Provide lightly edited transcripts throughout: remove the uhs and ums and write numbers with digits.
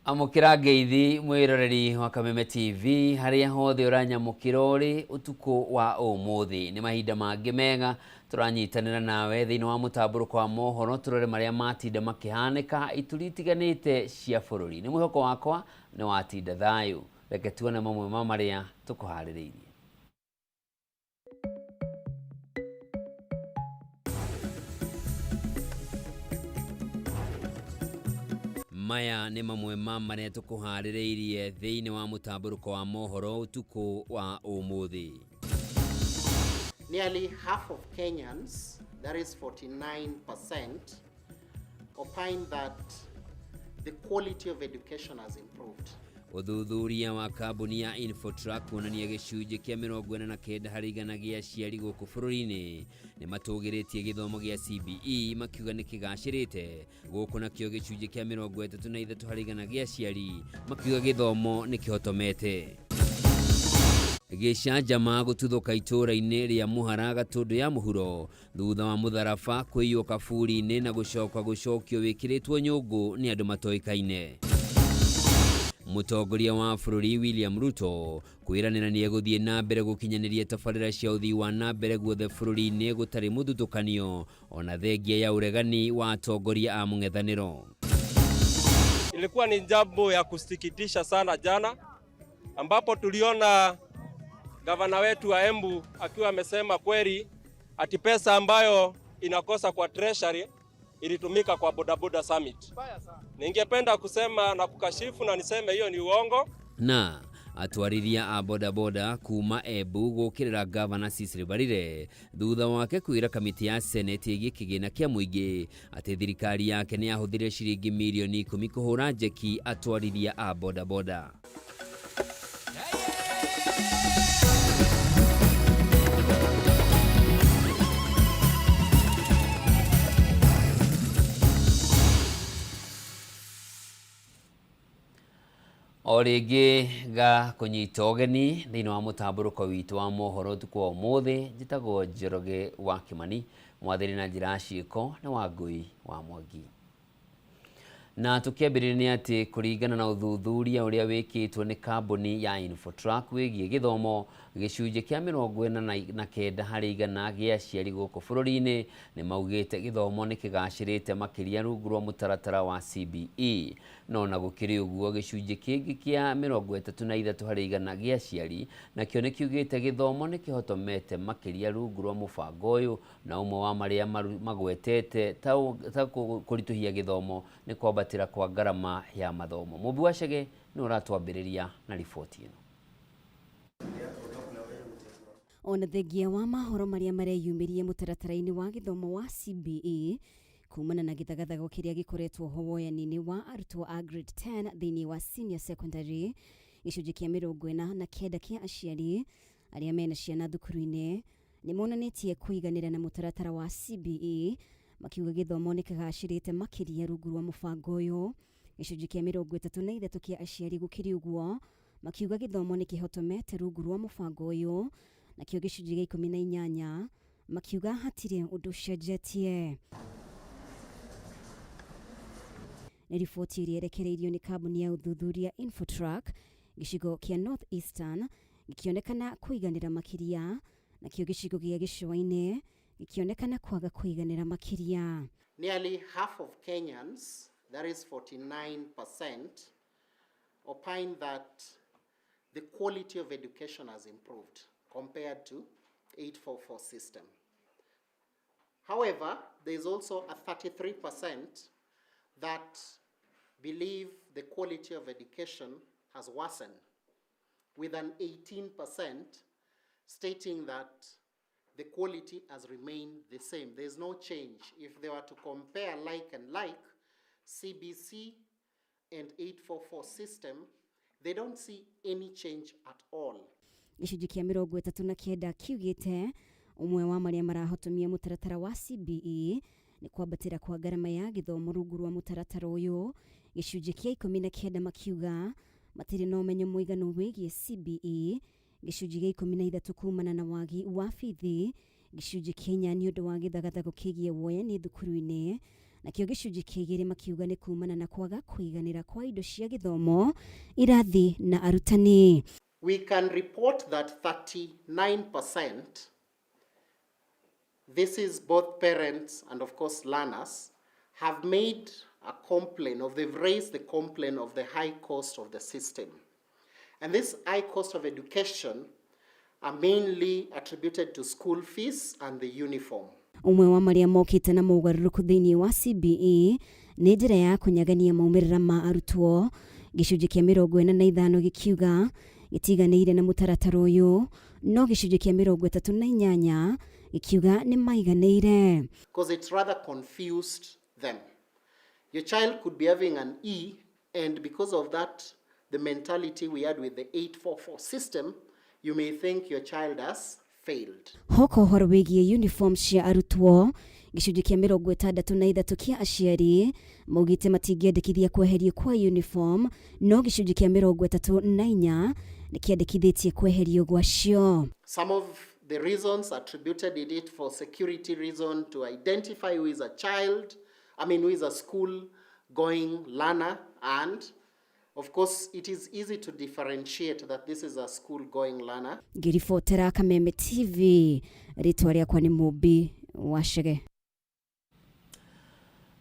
Amũkĩra ngeithi mwĩroreri wa Kameme TV harĩa hothe ũranyamũkĩra ũrĩ ũtukũ wa ũmũthĩ. Nĩ mahinda mangĩ mega tũranyitanĩra nawe thĩinĩ wa mũtambũrũko wa mohoro tũrore marĩa matinda makĩhanĩka ituri itiganĩte cia bũrũri. Nĩ mwĩhoko wakwa nĩ watinda thayũ. Reke tuone mamwe ma marĩa tũkũharĩrĩirie. Maya nĩ mamwe ma marĩa tũkũharĩrĩirie thĩinĩ wa mũtambũrũko wa mohoro ũtukũ wa ũmũthĩ. Nearly half of Kenyans, that is 49%, opine that the quality of education has improved. Ũthuthuria wa kambuni ya Infotrack kuonania gĩcunjĩ kĩa 49 harĩ igana gĩa aciari gũkũ bũrũri-inĩ nĩ matũgĩrĩtie gĩthomo gĩa CBE makiuga nĩ kĩgacĩrĩte gũkũ nakĩo gĩcunjĩ kĩa 33 harĩ igana gĩa aciari makiuga gĩthomo nĩ kĩhotomete. Gĩcanjama gũtuthũka itũũra-inĩ rĩa Mũhara Gatũndũ ya Mũhuro thutha wa mũtharaba kũiywo kaburi-inĩ na gũcoka gũcokio wĩkĩrĩtwo nyũngũ nĩ andũ matoĩkaine. Mũtongoria wa bũrũri William Ruto kwĩranĩra nĩ egũthiĩ na mbere gũkinyanĩria tabarĩra cia ũthii wa na mbere guothe bũrũri-inĩ gũtarĩ mũthutũkanio ona thengia ya ũregani wa atongoria a mũng'ethanĩro. Ilikuwa ni jambo ya kusikitisha sana jana, ambapo tuliona gavana wetu wa Embu akiwa amesema kweli ati pesa ambayo inakosa kwa treasury ilitumika kwa bodaboda summit. Ningependa kusema na kukashifu na niseme hiyo ni uongo. Na atwarithia a bodaboda kuma Embu gũkĩrĩra gavana Cecily Mbarire thutha wake kwĩra kamĩtĩ ya seneti ĩgiĩ kĩgĩna kĩa mũingĩ atĩ thirikari yake nĩ yahũthĩrire ciringi mirioni 10 kũhũra njeki atwarithia a bodaboda. O rĩngĩ ga kũnyita ũgeni thĩinĩ wa mũtambũrũko witũ wa mohoro ũtukũ wa ũmũthĩ. Njĩtagwo Njoroge wa Kĩmani, mwathĩri na njĩra ya ciĩko nĩ Wangũi wa Mwangi. Na tũkĩambĩrĩria nĩ atĩ kũringana na ũthuthuria ũrĩa wĩkĩtwo nĩ kambuni ya Infotrack wĩgiĩ gĩthomo, gĩcunjĩ kĩa 49 harĩ igana gĩa aciari gũkũ bũrũri-inĩ nĩ maugĩte gĩthomo nĩ kĩgacĩrĩte makĩria rungu rwa mũtaratara wa CBE. No ona gũkĩrĩ ũguo, gĩcunjĩ kĩngĩ kĩa 33 harĩ igana gĩa aciari nakĩo nĩ kiugĩte gĩthomo nĩ kĩhotomete makĩria rungu rwa mũbango ũyũ, na ũmwe wa marĩa magwetete ta kũritũhia gĩthomo nĩ kwambatĩra kwa ngarama ya mathomo. Mũmbi wa Chege nĩ ũratwambĩrĩria na riboti ĩno. Ona thengia wa mahoro marĩa mareyumĩria mũtaratara-inĩ wa gĩthomo wa CBE kumana na gĩthagathago kĩrĩa gĩkoretwo ho woyani-inĩ wa arutwo a grade 10 thĩinĩ wa senior secondary, gĩcunjĩ kĩa 49 kĩa aciari arĩa mena ciana thukuru-inĩ nĩ monanĩtie kũiganĩra na mũtaratara wa CBE, makiuga gĩthomo nĩ kĩgacĩrĩte makĩria rungu rwa mũbango ũyũ. Gĩcunjĩ kĩa 33 kĩa aciari gũkĩrĩ ũguo makiuga gĩthomo nĩ kĩhotomete rungu rwa mũbango ũyũ, nakĩo gĩcunjĩ gĩa 18 makiuga hatirĩ ũndũ ũcenjetie. Nĩ riboti ĩrĩa ĩrekereirio nĩ kambuni ya ũthuthuria Infotrack, gĩcigo kĩa North Eastern gĩkĩonekana kũiganĩra makĩria, nakĩo gĩcigo gĩa gĩcũa-inĩ gĩkĩonekana kwaga kũiganĩra makĩria. Nearly half of Kenyans, that is 49%, opine that the quality of education has improved compared to 844 system. However, there is also a 33% that believe the quality of education has worsened, with an 18% stating that the quality has remained the same. There is no change. If they were to compare like and like, CBC and 844 system, they don't see any change at all. Gĩcunjĩ kĩa 39 kiugĩte ũmwe wa marĩa marahotomia mũtaratara wa CBE nĩ kwambatĩra kwa ngarama ya gĩthomo rungu rwa mũtaratara ũyũ. Gĩcunjĩ kĩa 19 makiuga matirĩ na ũmenyo mũiganu wĩgiĩ CBE, gĩcunjĩ gĩa 13 kumana na wagi wa bithi, gĩcunjĩ kĩa 4 nĩ ũndũ wa gĩthagathago kĩgiĩ woyani thukuru-inĩ, Nakĩo gĩcunjĩ kĩa igĩrĩ makiuga nĩ kumana na kwaga kũiganĩra kwa indo cia gĩthomo, irathi na arutani. We can report that 39%, this is both parents and of course learners, have made a complaint, or they've raised the complaint of the high cost of the system. And this high cost of education are mainly attributed to school fees and the uniform. Ũmwe wa marĩa mokĩte na mogarũrũku thĩinĩ wa CBE nĩ njĩra ya kũnyagania maumĩrĩra ma arutwo. Gĩcunjĩ kĩa 45 gĩkiuga gĩtiganĩire na mũtaratara ũyũ, no gĩcunjĩ kĩa 38 gĩkiuga nĩ maiganĩire. Because it's rather confused them. Your child could be having an E, and because of that, the mentality we had with the 844 system, you may think your child has failed. Hoka ũhoro wĩgiĩ uniform cia arutwo, gĩcunjĩ kĩa 63 kĩa aciari maugĩte matingĩendekithia kweherio kwa uniform, no gĩcunjĩ kĩa 34 nĩ kĩendekithĩtie kweherio gwacio. Some of the reasons attributed in it for security reason, to identify who is a child, I mean who is a school going learner, and of course it is easy to differentiate that this is a school going learner. Ngĩribotera Kameme TV, rĩtwa rĩakwa nĩ Mũmbi wa Chege.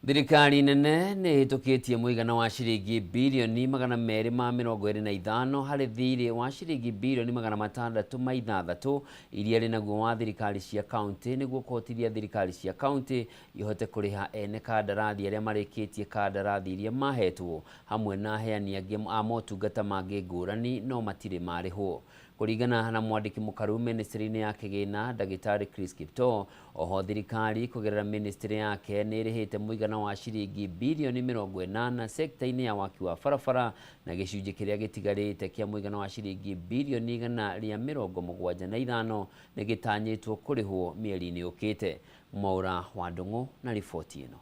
Thirikari nene nĩ ĩhĩtũkĩtie mũigana wa ciringi birioni 225 harĩ thirĩ wa ciringi birioni 606 iria rĩ naguo wa thirikari cia kaunti nĩguo kũhotithia thirikari cia kaunti ihote kũrĩha ene kandarathi arĩa marĩkĩtie kandarathi iria mahetwo hamwe na aheani angĩ a motungata mangĩ ngũrani no matirĩ marĩhwo. Kũringana na mwandĩki mũkaru ministry-inĩ ya kĩgĩna ndagĩtarĩ Chris Kiptoo, oho thirikari kũgerera ministry yake nĩ ĩrĩhĩte mũigana wa ciringi birioni 80 sekta-inĩ ya waki wa barabara na gĩcunjĩ kĩrĩa gĩtigarĩte kĩa mũigana wa ciringi birioni 175 nĩ gĩtanyĩtwo kũrĩhwo mĩeri-inĩ yũkĩte. Mwaura wa Ndung'u na riboti ĩno.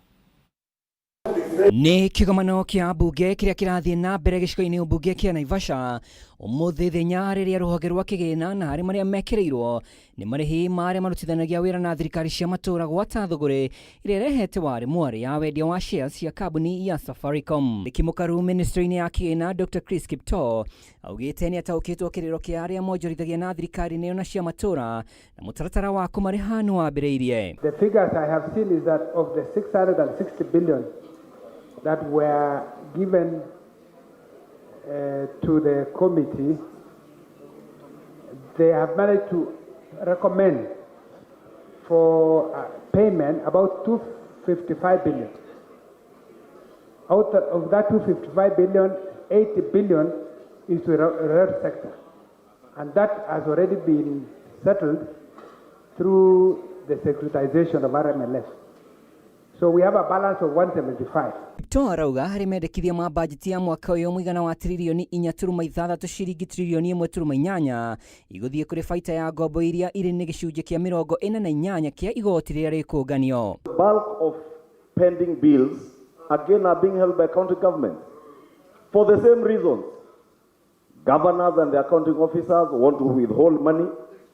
Nĩ kĩgomano kĩa mbunge kĩrĩa kĩrathiĩ na mbere gĩcigo-inĩ mbunge kĩa Naivasha ũmũthĩ thenya rĩrĩa rũhonge rwa kĩgĩna na harĩ marĩa mekĩrĩirwo nĩ marĩhi ma arĩa marutithanagia wĩra na thirikari cia matũũra gwata thũgũrĩ ĩrĩa ĩrehete warĩ mwarĩ ya wendia wa shares cia kambuni ya Safaricom. Mũkaru ministry-inĩ ya kĩgĩna Dr. Chris Kiptoo augĩte nĩ ataũkĩtwo kĩrĩro kĩa arĩa monjorithagia na thirikari nĩyo na cia matũũra na mũtaratara wa kũmarĩha nĩ wambĩrĩirie. The figures I have seen is that of the 660 billion that were given to the committee, they have managed to recommend for payment about 255 billion. Out of that 255 billion, 80 billion is to the road sector. And that has already been settled through the securitization of RMLF. So we have a balance of 175. Kiptoo arauga harĩ mendekithia ma bajeti ya mwaka ũyũ mũigana wa tririoni 4.6 ciringi tririoni 1.8 igũthiĩ kũrĩ baita ya ngombo iria irĩ nĩ gĩcunjĩ kĩa 48 kĩa igoti rĩrĩa rĩkũnganio. The bulk of pending bills again are being held by county governments for the same reasons. Governors and the accounting officers want to withhold money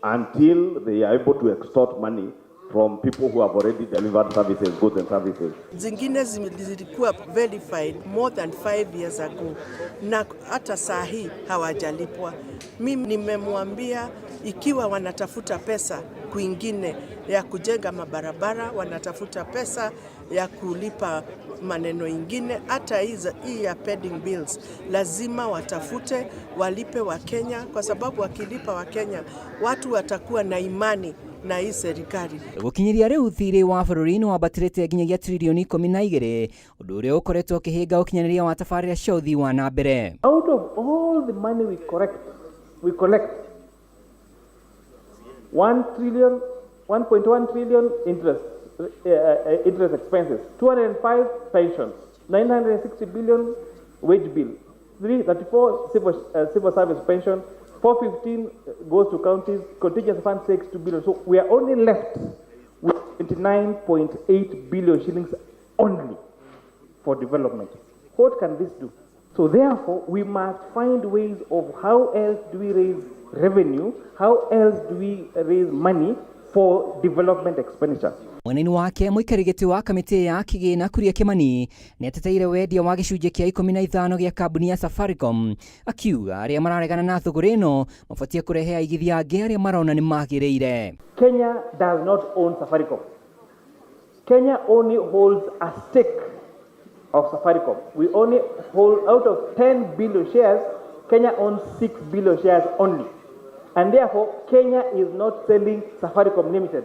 until they are able to extort money from people who have already delivered services, goods and services. Zingine zilikuwa verified more than 5 years ago na hata saa hii hawajalipwa. Mimi nimemwambia ikiwa wanatafuta pesa kwingine ya kujenga mabarabara, wanatafuta pesa ya kulipa maneno ingine, hata hii ya pending bills lazima watafute walipe wa Kenya, kwa sababu wakilipa wa Kenya watu watakuwa na imani na hii serikali. Gũkinyĩria rĩu thirĩ wa bũrũri nĩ wambatĩrĩte nginyagia tririoni 12 ũndũ ũrĩa ũkoretwo ũkĩhĩnga ũkinyanĩria wa tabarĩra cia ũthii wa na mbere. Out of all the money we collect 1.1 trillion interest expenses, 205 pensions, 960 billion wage bill, 334 civil service pension, 415 goes to counties, contingency fund 6 billion. So we are only left with 29.8 billion shillings only for development. What can this do? So therefore, we must find ways of how else do we raise revenue, how else do we raise money for development expenditure. Mwena-inĩ wake mũikarĩri gĩtĩ wa kamĩtĩ ya kĩgĩna Kuria Kĩmani nĩ ateteire wendia wa gĩcunjĩ kĩa 15 gĩa kambuni ya Safaricom, akiuga arĩa mararegana na thũgũrĩ ĩno mabatiĩ kũrehe aigithia angĩ arĩa marona nĩ magĩrĩire. Kenya does not own Safaricom. Kenya only holds a stake of Safaricom. We only hold, out of 10 billion shares, Kenya owns 6 billion shares only. And therefore, Kenya is not selling Safaricom Limited.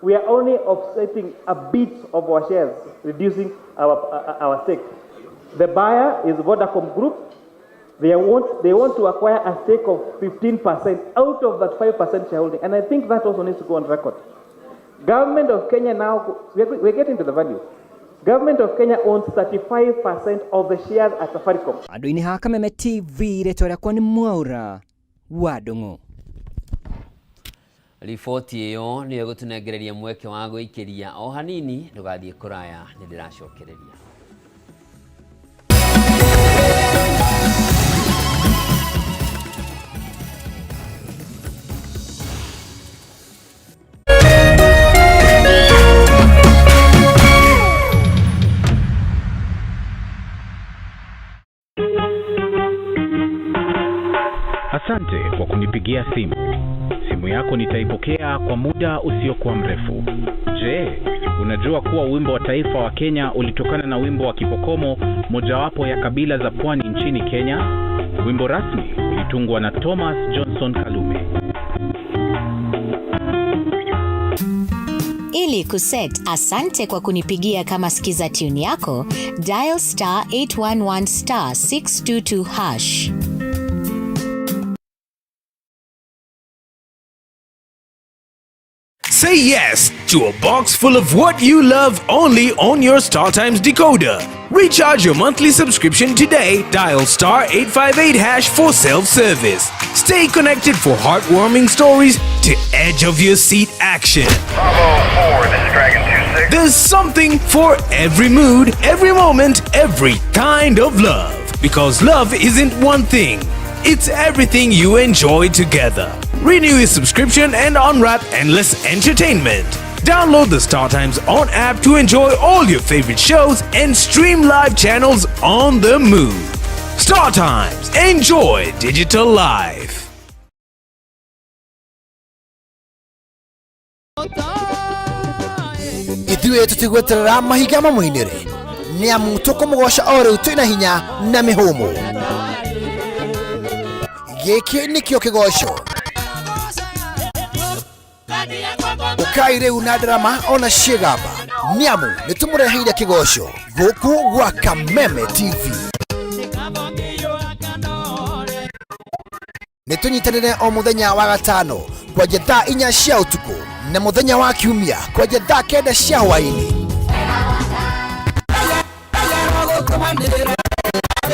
We are only offsetting a bit of our shares, reducing our stake. The buyer is Vodacom Group. They want to acquire a stake of 15% out of that 5% shareholding. And I think that also needs to go on record. Government of Kenya now, we're getting to the value. Government of Kenya owns 35% of the shares at Safaricom. Andũ-inĩ ha Kameme TV, rĩtwa rĩakwa nĩ Mwaura wa Ndung'u. Riboti ĩyo nĩyo ĩgũtũnengereria mweke wa gũikĩria o hanini, ndũgathiĩ kũraya, nĩ ndĩracokereria. Asante kwa kunipigia simu. Simu yako nitaipokea kwa muda usiokuwa mrefu. Je, unajua kuwa wimbo wa taifa wa Kenya ulitokana na wimbo wa Kipokomo, mojawapo ya kabila za pwani nchini Kenya? Wimbo rasmi ulitungwa na Thomas Johnson Kalume. Ili kuset asante kwa kunipigia kama skiza tune yako, dial star 811 star 622 hash. Say yes to a box full of what you love only on your StarTimes decoder. Recharge your monthly subscription today. Dial star 858 hash for self-service. Stay connected for heartwarming stories to edge of your seat action. Bravo 4, this is Dragon 26. There's something for every mood, every moment, every kind of love. Because love isn't one thing. It's everything you enjoy together. Renew your subscription and unwrap endless entertainment. Download the StarTimes On app to enjoy all your favorite shows and stream live channels on the move. StarTimes, enjoy digital life. Ithuĩ tũtigweterera mahiga mamũinĩre, nĩ amu tũkũmũgoca o rĩu twĩna hinya na mĩhũmũ. Gĩkĩ nĩkĩo kĩgoco. Ũkai rĩu na ndarama ona ciĩgamba, nĩ amu nĩtũmũreheire kĩgoco gũkũ gwa Kameme TV. Nĩtũnyitanĩre o mũthenya wa gatano kwanja thaa 4 cia ũtukũ na mũthenya wa kiumia kwanja thaa 9 cia hwaĩ-inĩ.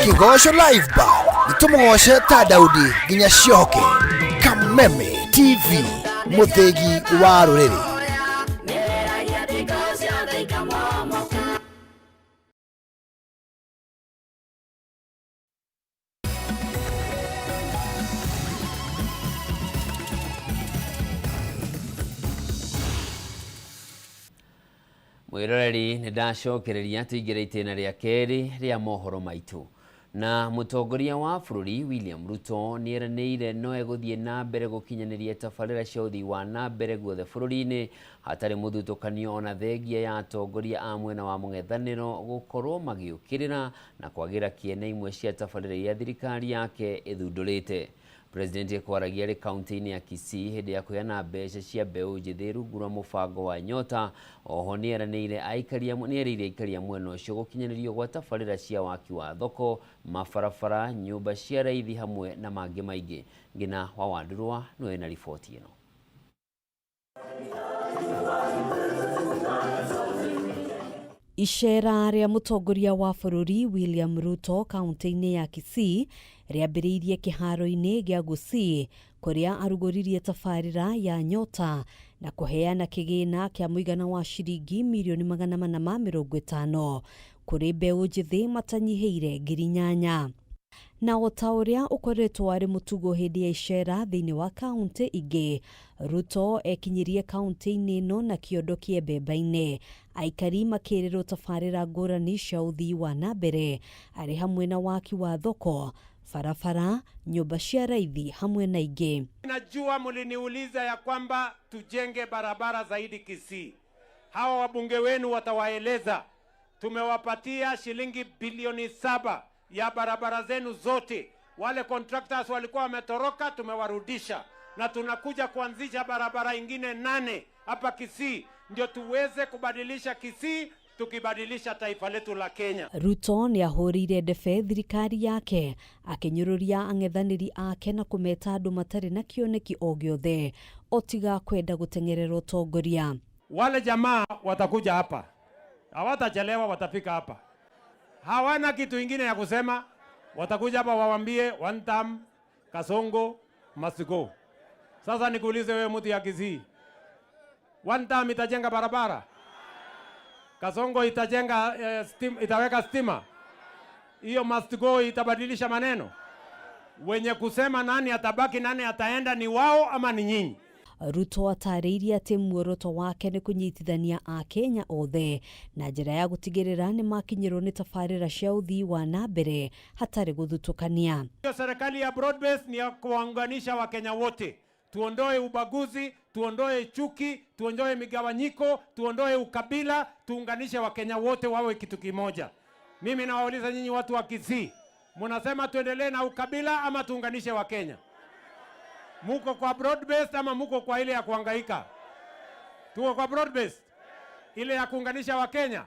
Kĩgoco Live Band nĩtũmũgoce ta Daudi nginya ciohoke. Kameme TV, mũthĩgi wa rũrĩrĩ. Mwĩroreri, nĩ ndacokereria tũingĩre itĩna rĩa kerĩ rĩa mohoro maitũ. Na mũtongoria wa bũrũri William Ruto nĩeranĩire no egũthiĩ na mbere gũkinyanĩria tabarĩra cia ũthii wa na mbere guothe bũrũri-inĩ hatarĩ mũthutũkanio ona thengia ya atongoria a mwena wa mũng'ethanĩro gũkorwo magĩũkĩrĩra na kwagĩra kĩene imwe cia tabarĩra iria thirikari yake ĩthundũrĩte. President ekwaragia arĩ kaunti-inĩ ya Kisii hĩndĩ ya kũheana mbeca cia mbeũ njĩthĩ rungu rwa mũbango wa Nyota. Oho nĩeranĩire nĩerĩire aikari a mwena ũcio gũkinyanĩrio gwa tabarĩra cia waki wa thoko, mabarabara, nyũmba cia raithi hamwe na mangĩ maingĩ. Ngina wa Wandurwa nĩwe na riboti ĩno. Icera rĩa mũtongoria wa bũrũri William Ruto kaunti-inĩ ya Kisii rĩambĩrĩirie kĩharo-inĩ gĩa Gusii kũrĩa arugũririe tabarĩra ya Nyota na kũheana kĩgĩna kĩa mũigana wa ciringi mirioni 450 kũrĩ mbeũ njĩthĩ matanyihĩire 8,000. Na o ta ũrĩa ũkoretwo arĩ mũtugo hĩndĩ ya icera thĩinĩ wa kaunti ingĩ, Ruto ekinyirie kaunti-inĩ ĩno na kĩondo kĩa mbemba-inĩ, aikari makĩrĩrwo tabarĩra ngũrani cia ũthii wa na mbere arĩ hamwe na waki wa thoko, barabara, nyũmba cia raithi hamwe na ingĩ. Najua mliniuliza ya kwamba tujenge barabara zaidi Kisii. Hawa wabunge wenu watawaeleza, tumewapatia shilingi bilioni 7 ya barabara zenu zote. Wale contractors walikuwa wametoroka, tumewarudisha, na tunakuja kuanzisha barabara ingine 8 hapa Kisii, ndio tuweze kubadilisha Kisii, tukibadilisha taifa letu la Kenya. Ruto nĩ ahũrĩire ndebe thirikari yake akĩnyũrũria ang'ethanĩri ake na kũmeta andũ matarĩ na kĩoneki o gĩothe o tiga kwenda gũteng'erera ũtongoria. Wale jamaa watakuja hapa, hawatachelewa, watafika hapa. Hawana kitu ingine ya kusema, watakuja hapa wawambie one term, Kasongo must go. Sasa nikuulize wewe mtu ya Kisii, one term itajenga barabara? Kasongo itajenga itaweka stima? Hiyo must go itabadilisha maneno? Wenye kusema nani atabaki nani ataenda ni wao ama ni nyinyi? Ruto atarĩirie atĩ muoroto wake nĩ kũnyitithania Akenya othe na njĩra ya gũtigĩrĩra nĩ makinyĩrwo nĩ tabarĩra cia ũthii wa na mbere hatarĩ gũthutũkania. Hiyo serikali ya broad base ni ya kuwaunganisha Wakenya wote. Tuondoe ubaguzi, tuondoe chuki, tuondoe migawanyiko, tuondoe ukabila, tuunganishe Wakenya wote wawe kitu kimoja. Mimi nawauliza nyinyi watu wa Kisii, mnasema tuendelee na ukabila ama tuunganishe Wakenya? Muko kwa broad based ama muko kwa ile ya kuhangaika? Tuko kwa broad based, ile ya kuunganisha Wakenya.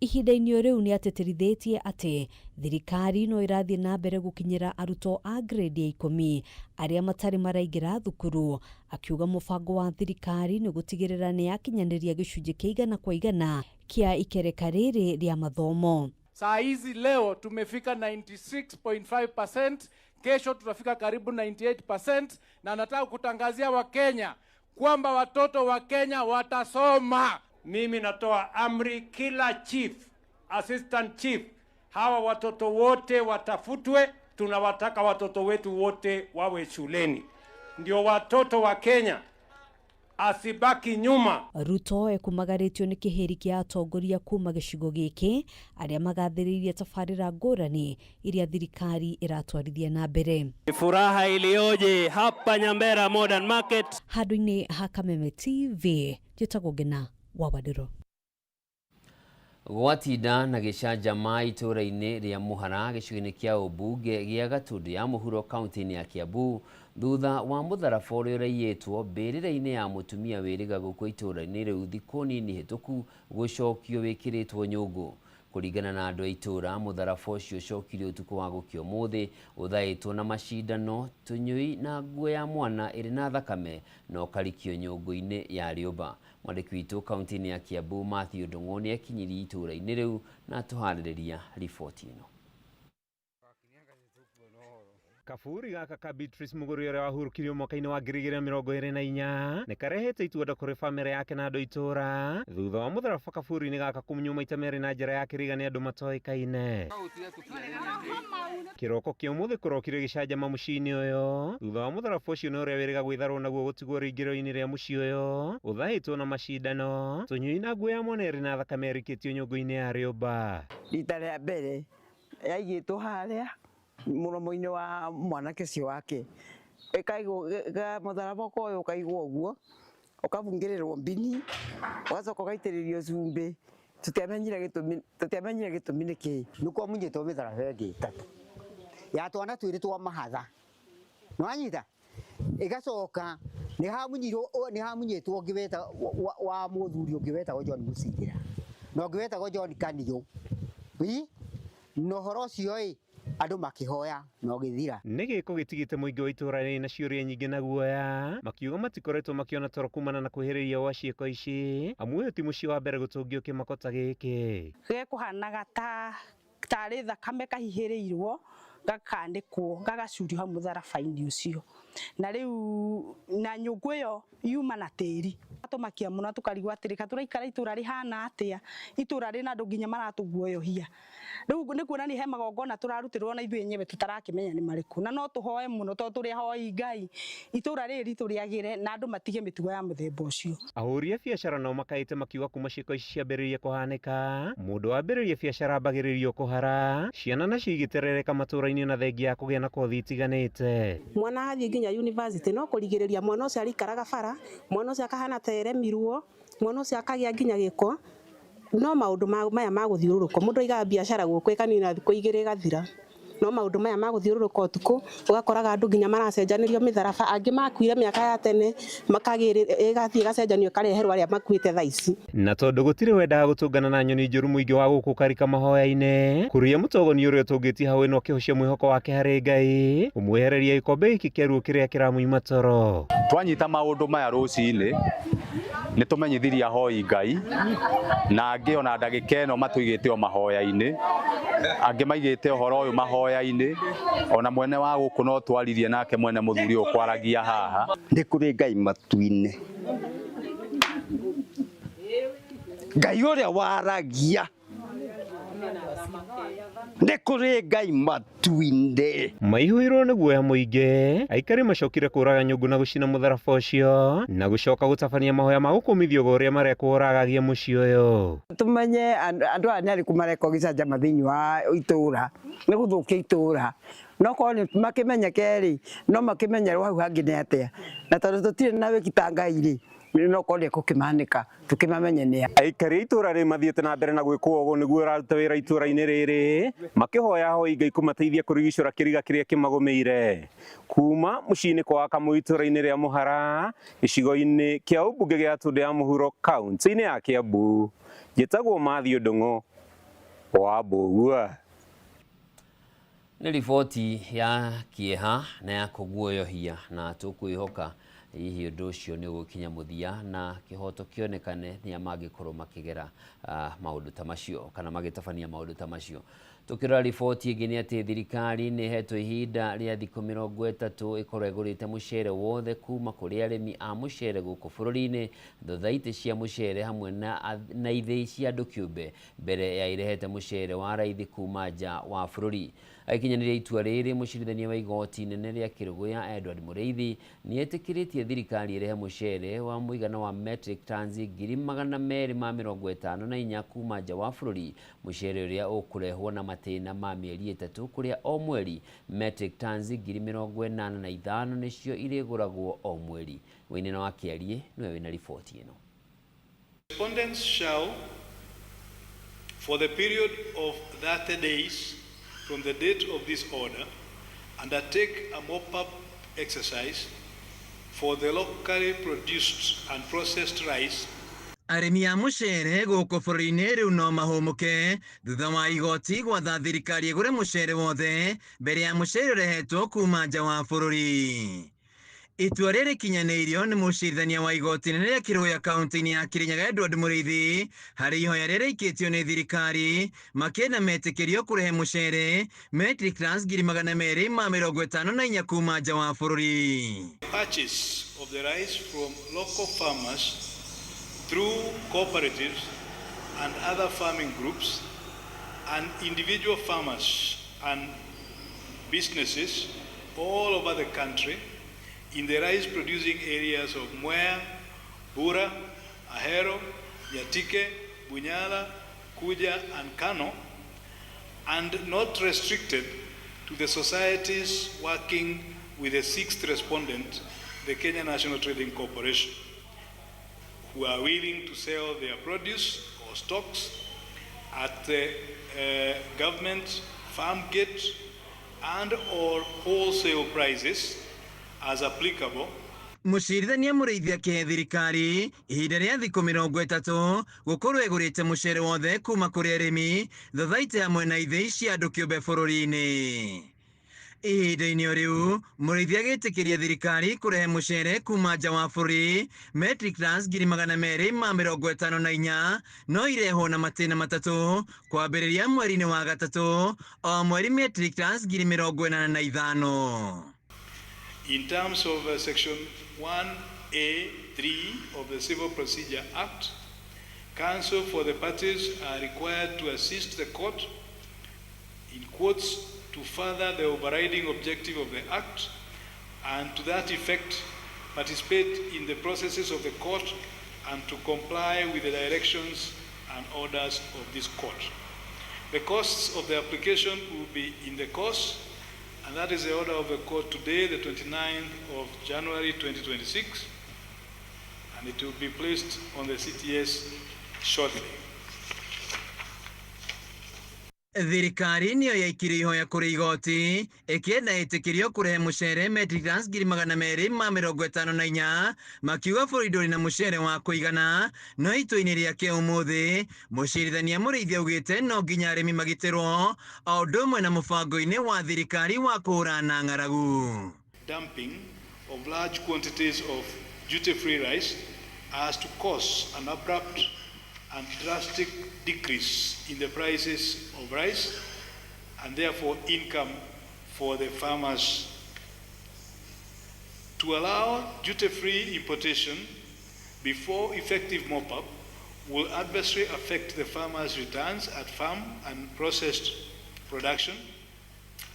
Ihinda-inĩ rĩu nĩ atĩtĩrithĩtie atĩ thirikari no ĩrathiĩ na mbere gũkinyĩra arutwo a grade ya 10 arĩa matarĩ maraingĩra thukuru, akiuga mũbango wa thirikari nĩ gũtigĩrĩra nĩ yakinyanĩria gĩcunjĩ kĩa 100% kĩa ikereka rĩrĩ rĩa mathomo. Saa hizi leo tumefika 96.5%, kesho tutafika karibu 98%, na nataka kutangazia Wakenya kwamba watoto wa Kenya watasoma. Mimi natoa amri kila chief, assistant chief, hawa watoto wote watafutwe. Tunawataka watoto wetu wote wawe shuleni, ndio watoto wa Kenya asibaki nyuma. Ruto ekumagarĩtio nĩ kĩhĩri kĩa atongoria kuma gĩcigo gĩkĩ arĩa magathĩrĩirie tabarĩra ngũrani iria thirikari ĩratwarithia na mbere. Furaha iliyoje hapa Nyambera Modern Market. Handũ-inĩ ha Kameme TV, njĩtagwo Ngina wa Wadiro. Gwatinda na gĩcanjama itũũra-inĩ rĩa Mũhara gĩcigo-inĩ kĩa ũmbunge gĩa Gatundu ya Mũhuro kaunti-inĩ ya Kiambu thutha wa mũtharaba ũrĩa ũraiyĩtwo mbĩrĩra-inĩ ya mũtumia wĩrĩga gũkũ itũũra-inĩ rĩu thikũ nini hĩtũku gũcokio wĩkĩrĩtwo nyũngũ. Kũringana na andũ a itũũra, mũtharaba ũcio ũcokirio ũtukũ wa gũkĩa ũmũthĩ ũthaĩtwo na macindano, tũnyũi na nguo ya mwana ĩrĩ na thakame na ũkarikio nyũngũ-inĩ ya rĩũmba. Mwandĩki witũ kaunti-inĩ ya Kiambu Matthew Ndung'u nĩ ekinyirie itũũra-inĩ rĩu na atũharĩrĩria riboti ĩno. Kaburi gaka ka Beatrice Muguri ũrĩa wahurũkirio mwaka-inĩ wa 2024 nĩ karehete ituanda kũrĩ bamĩrĩ yake na andũ a itũũra thutha wa mũtharaba kaburi-inĩ gaka kũmunywo maita merĩ na njĩra ya kĩriga nĩ andũ matoĩkaine. Kĩroko kĩa ũmũthĩ kũrokire gĩcanjama mũciĩ-inĩ ũyũ thutha wa mũtharaba ũcio na ũrĩa wĩrĩga gwĩtharwo naguo gũtigwo rĩingĩro-inĩ rĩa mũciĩ ũyũ ũthaĩtwo na macindano, tũnyui na nguo ya mwana ĩrĩ na thakame ĩrikĩtio nyũngũ-inĩ ya rĩũmba. Rita rĩa mbere yaigĩtwo harĩa mũromo-inĩ wa mwanake ũcio wake, ĩkaigwo mũtharaba ũkoywo ũkaigwo ũguo, ũkabungĩrĩrwo mbini, ũgacoka ũgaitĩrĩrio cumbĩ. Tũtiamenyire gĩtũmi nĩ kĩĩ. Nĩ kwamunyĩtwo mĩtharaba ĩngĩ ĩtatũ ya twana twĩrĩ twa mahatha, nĩwanyita, ĩgacoka nĩ hamunyĩtwo ũngĩ weta wa mũthuri ũngĩ wetagwo John Mũcindĩra na ũngĩ wetagwo John Kaniũ, na ũhoro ũcio ĩ andũ makĩhoya na ũgĩthira. Nĩ gĩko gĩtigĩte mũingĩ wa itũũra rĩrĩ na ciũria nyingĩ na guoya, makiuga matikoretwo makĩona toro kumana na kwĩhĩrĩria gwa ciĩko ici, amu ũyũ ti mũciĩ wa mbere gũtũngio kĩmako ta gĩkĩ. Gekũhanaga ta tarĩ thakame kahihĩrĩirwo gakanĩkwo gagacurio hau mũtharaba-inĩ ũcio, na rĩu na nyũngũ ĩyo yuma na tĩri. Tũmakia mũno tũkarigwo atĩrĩ ka tũraikara itũra rĩhana atĩa, itũra rĩna andũ nginya maratũguoyohia. Rĩu nĩ kuonania he magongona tũrarutĩrwo na ithuĩ enyewe tũtarakĩmenya nĩ marĩkũ, na no tũhoe mũno tondũ tũrĩ ahoi Ngai itũra rĩrĩ ritũ rĩagĩre na andũ matige mĩtugo ya mũthemba ũcio. Ahũri a biacara nao makaĩte makiuga kuma ciĩko ici ciambĩrĩirie kũhanĩka, mũndũ wambĩrĩria biacara ambagĩrĩrio kũhara, ciana nacio igĩterereka matũra-inĩ na thengia ya kũgĩa na kothi itiganĩte. Mwana athiĩ nginya university no kũrigĩrĩria mwana ũcio arĩikaraga bara, mwana ũcio akahana ta eremirwo, mwana ũcio akagĩa nginya gĩko. No maũndũ maya ma gũthiũrũrũka, mũndũ aigaga biacara gũkũ ĩkanina thikũ igĩrĩ ĩgathira. No maũndũ maya ma gũthiũrũrũka ũtukũ ũgakoraga andũ nginya maracenjanĩrio mĩtharaba, angĩ makuire mĩaka ya tene ĩgathiĩ ĩgacenjanio ĩkareherwo arĩa makuĩte thaa ici. Na tondũ gũtirĩ wendaga gũtũngana na nyoni njũru mũingĩ wa gũkũ ũkarika mahoya-inĩ, kũria mũtogoni ũrĩa ũtũngĩtie hau ĩno akĩhocia mwĩhoko wake harĩ Ngai, ũmwehereria gĩkombe gĩkĩ kĩa ruo kĩrĩa kĩramũima toro. Twanyita maũndũ maya rũcinĩ nĩ tũmenyithirie ahoi Ngai na angĩ ona ndagĩka ĩno matũigĩte o mahoya-inĩ, angĩ maigĩte ũhoro ũyũ mahoya-inĩ, ona mwene wa gũkũ no twaririe nake mwene mũthuri ũyũ kwaragia haha. Nĩ kũrĩ Ngai matu-inĩ, Ngai ũrĩa waragia, nĩ kũrĩ Ngai matu-inĩ. Maihũirwo nĩ guoya mũingĩ, aikari macokire kũraga nyũngũ na gũcina mũtharaba ũcio na gũcoka gũtabania mahoya ma gũkũmithio ũgo ũrĩa marekwo ũragagia mũciĩ ũyũ. Tũmenye andũ aya nĩ arĩkũ mareka gĩcanjama thĩinĩ wa itũũra, nĩ gũthũkia itũũra. No korwo nĩ makĩmenyeke rĩ, no makĩmenyerwo hau hangĩ nĩ atĩa. Na tondũ tũtirĩ na wĩki ta Ngai rĩ, no korwo nĩ ekũkĩmanĩka tũkĩmamenye nĩ a. Aikari a itũũra rĩrĩ mathiĩte na mbere na gwĩkwo ũguo nĩguo ũraruta wĩra itũũra-inĩ rĩrĩ, makĩhoya ahoi Ngai kũmateithia kũrigicũra kĩriga kĩrĩa kĩmagũmĩire. Kuma mũciĩ-inĩ kwa Kamũyũ itũũra-inĩ rĩa Mũhara, gĩcigo-inĩ kĩa ũmbunge gĩa Tũndũ ya Mũhuro kaunti-inĩ ya Kĩambu, njĩtagwo Matthew Ndung'u wa Mbũgua. Nĩ riboti ya kĩeha na ya kũguoyohia na tũkwĩhoka hihi ũndũ ũcio nĩ ũgũkinya mũthia na kĩhoto kĩonekane nĩa mangĩkorwo makĩgera maũndũ ta macio kana magĩtabania maũndũ ta macio. Tukĩrora riboti ĩngĩ nĩ atĩ thirikari nĩ ĩhetwo ihinda rĩa thikũ 30 ĩkorwo ĩgũrĩte mũcere wothe kuma kũrĩ arĩmi a mũcere gũkũ bũrũri-inĩ, thothaitĩ cia mũcere hamwe na ithĩi cia andũ kĩũmbe mbere ya irehete mũcere wa raithi kuma nja wa bũrũri. Agĩkinyanĩria itua rĩrĩ, mũcirithania wa igoti inene rĩa Kĩrũgũya Edward Mũrĩithi nĩetĩkĩrĩtie thirikari ĩrehe mũcere wa mũigana wa metric tons 254,000 kuma nja wa bũrũri, mũcere ũrĩa ũkũrehwo na matĩna ma mĩeri 3 kũrĩa o mweri metric tons 85,000 nĩcio irĩgũragwo o mweri. Wainena wa Kĩariĩ nĩwe wĩna riboti ĩno. Respondents shall, for the period of 30 days from the date of this order, undertake a mop-up exercise for the locally produced and processed rice. Arĩmi a mũcere gũkũ bũrũri-inĩ rĩu no mahũmũke thutha wa igoti gwatha thirikari ĩgũre mũcere wothe mbere ya mũcere ũrehetwo kuma nja wa bũrũri. Itua rĩrĩ rĩkinyanĩirio nĩ mũcirithania wa igoti inene rĩa Kĩrũya kaunti-inĩ ya Kĩrĩnyaga Edward Mũrĩithi harĩ ihoya rĩrĩa rĩikĩtio nĩ thirikari makĩenda metĩkĩrio kũrehe mũcere metric tons 254,000 kuma nja wa bũrũri. Purchase of the rice from local farmers through cooperatives and other farming groups and individual farmers and businesses all over the country in the rice producing areas of Mwea, Bura, Ahero, Nyatike, Bunyala, Kuja and Kano, and not restricted to the societies working with the sixth respondent, the Kenya National Trading Corporation, who are willing to sell their produce or stocks at the government farm gate and or wholesale prices as applicable. Mũcirithania Mũrĩithi akĩhe thirikari ihinda rĩa thikũ 30 gũkorwo ĩgũrĩte mũcere wothe kuma kũrĩ arĩmi thothaitĩ hamwe na ithĩi cia andũ kĩũmbe bũrũri-inĩ. Ihinda-inĩ o rĩu Mũrĩithi agĩtĩkĩria thirikari kũrehe mũcere kuma nja wa bũrũri metric tons 254,000 no irehwo na matĩna 3 kwambĩrĩria mweri-inĩ wa 3 o mweri metric tons 85,000. In terms of section 1A 3 of the Civil Procedure Act, counsel for the parties are required to assist the court, in quotes, to further the overriding objective of the Act and to that effect participate in the processes of the court and to comply with the directions and orders of this court. The costs of the application will be in the course, and that is the order of the court today, the 29th of January 2026, and it will be placed on the CTS shortly. Thirikari nĩyo yaikirie ihoya kũrĩ igoti ĩkĩenda ĩtĩkĩrio kũrehe mũcere metric tons 254,000 makiuga bũrũri ndũrĩ na mũcere wa kũigana. No itua-inĩ rĩake ũmũthĩ, mũcirithania Mũrĩithi augĩte no nginya arĩmi magitĩrwo o ũndũ ũmwe na mũbango-inĩ wa thirikari wa kũhũrana ng'aragu. Dumping of large quantities of duty-free rice as to cause an abrupt and drastic decrease in the prices of rice and therefore income for the farmers. To allow duty-free importation before effective mop-up will adversely affect the farmers' returns at farm and processed production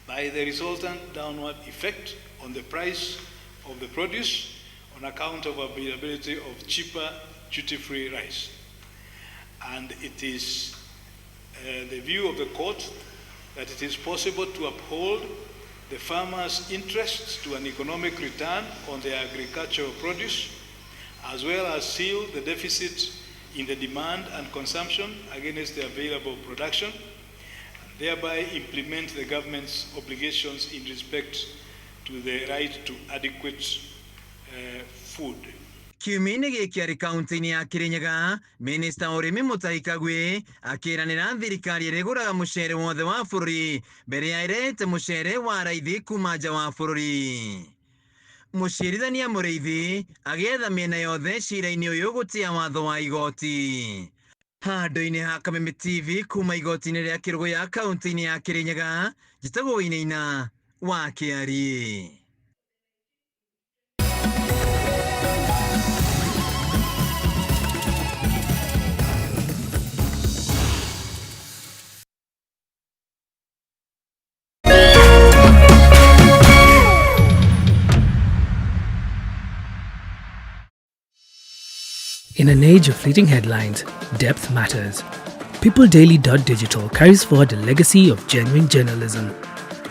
by the resultant downward effect on the price of the produce on account of availability of cheaper duty-free rice. And it is the view of the court that it is possible to uphold the farmers' interests to an economic return on their agricultural produce, as well as seal the deficit in the demand and consumption against the available production, and thereby implement the government's obligations in respect to the right to adequate food. Kiumia-inĩ gĩkĩ arĩ kaunti-inĩ ya Kirinyaga, minista wa ũrĩmi Mutahi Kagwe akĩranĩra thirikari ĩrĩgũraga mũcere wothe wa bũrũri mbere ya ĩrehete mũcere wa raithi kuma nja wa bũrũri. Mũcirithania Mũrĩithi agĩetha mĩena yothe cira-inĩ ũyũ gũtĩa watho wa igoti. Handũ-inĩ ha Kameme TV kuma igoti-inĩ rĩa Kĩrũgũya kaunti-inĩ ya Kirinyaga, njĩtagwo Wainaina wa Kĩariĩ. In an age of fleeting headlines, depth matters. PeopleDaily.digital carries forward a legacy of genuine journalism.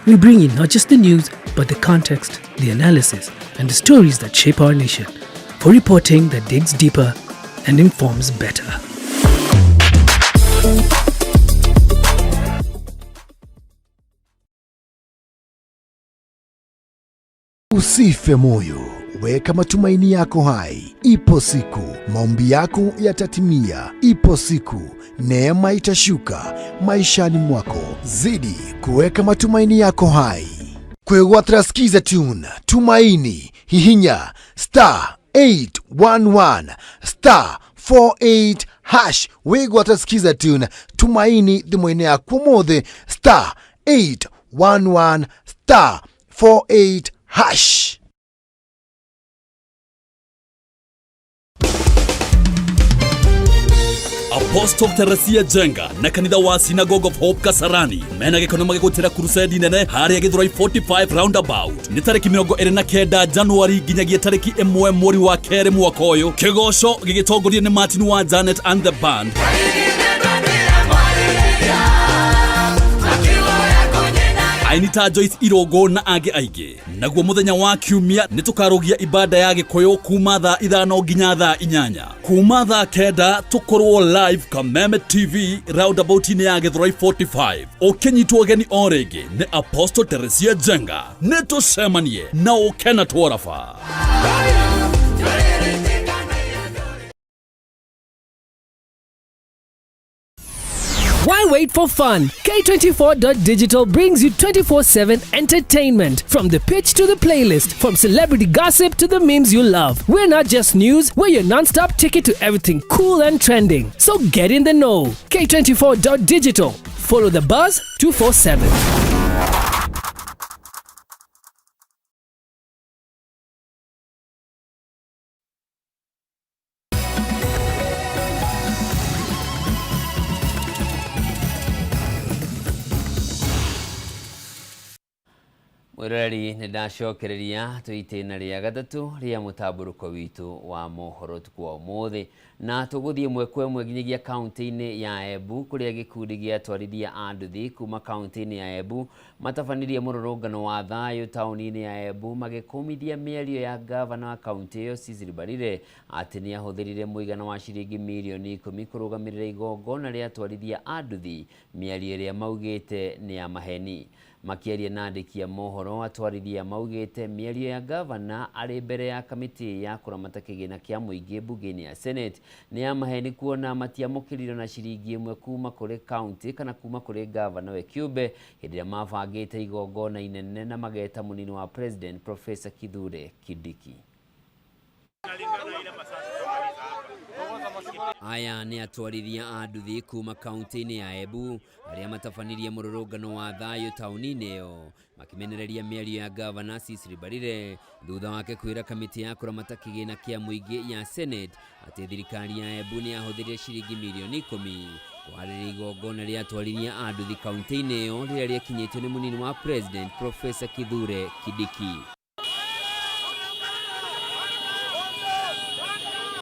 We bring you not just the news, but the context, the analysis, and the stories that shape our nation, for reporting that digs deeper and informs better. Usife moyo, weka matumaini yako hai. Ipo siku maombi yako yatatimia. Ipo siku neema itashuka maishani mwako. Zidi kuweka matumaini yako hai. Kwegwatira Skiza Tune, Tumaini, hihinya star 811 star 48 hash. Wigwatira Skiza Tune, Tumaini thimũ-inĩ yaku ũmũthĩ star 811 star 48 hash. Apostle Teresia Jenga na kanitha wa Synagogue of Hope Kasarani mena gĩkono magĩgũtĩra crusade nene harĩa Gĩthũrai 45 roundabout nĩ tarĩki 29 Januari nginyagia tarĩki 1 mweri wa kerĩ mwaka ũyũ. Kĩgoco gĩgĩtongorio nĩ Martin wa Janet and the band. Aini ta Joyce Irongo na angĩ aingĩ. Naguo mũthenya wa kiumia nĩ tũkarũgia ibada ya Gĩkũyũ kuma thaa 5 nginya thaa 8. Kuma thaa 9 tũkorwo live Kameme TV roundabout-inĩ ya Gĩthũrai 45. Ũkĩnyitwo ũgeni o rĩngĩ nĩ Apostle Teresia Jenga. Nĩ tũcemanie na ũke na twaraba. Why wait for fun? K24.digital brings you 24/7 entertainment. From the pitch to the playlist, from celebrity gossip to the memes you love. We're not just news, we're your non-stop ticket to everything cool and trending. So get in the know. K24.digital. Follow the buzz 247. Mwĩroreri, nĩ ndacokereria twĩ itĩna rĩa gatatũ rĩa mũtambũrũko witũ wa mohoro ũtukũ wa ũmũthĩ, na tũgũthiĩ ĩmwe kwa ĩmwe nginyagia kaunti-inĩ ya Embu, kũrĩa gĩkundi gĩa atwarithia a nduthi kuma kaunti-inĩ ya Embu matabanirie mũrũrũngano wa thayũ taũni-inĩ ya Embu, magĩkũmithia mĩario ya gavana wa kaunti ĩyo Cecily Mbarire atĩ nĩ ahũthĩrire mũigana wa ciringi mirioni 10 kũrũgamĩrĩra igongona rĩa atwarithia a nduthi, mĩario ĩrĩa maugĩte nĩ ya maheni. Makĩaria na andĩki a mohoro, atwarithia maugĩte mĩario ya gavana arĩ mbere ya kamĩtĩ ya kũramata kĩgĩna kĩa mũingĩ mbunge-inĩ ya Senate nĩ ya maheni, kuona matiamũkĩrire na ciringi ĩmwe kuma kũrĩ kaunti kana kuma kũrĩ gavana we kĩũmbe hĩndĩ ĩrĩa mabangĩte igongona inene na mageta mũnini wa president Professor Kithure Kindiki. Aya nĩ atwarithia a nduthi kuma kaunti-inĩ ya Embu arĩa matabanirie mũrũrũngano wa thayũ taũni-inĩ ĩyo, makĩmenereria mĩario ya gavana Cecily Mbarire thutha wake kwĩra kamĩtĩ ya kũramata kĩgĩna kĩa mũingĩ ya Senate atĩ thirikari ya Embu nĩ yahũthĩrire ciringi mirioni 10 kũharĩria igongona rĩa atwarithia a nduthi kaunti-inĩ ĩyo rĩrĩa rĩakinyĩtio nĩ mũnini wa president Professor Kithure Kindiki.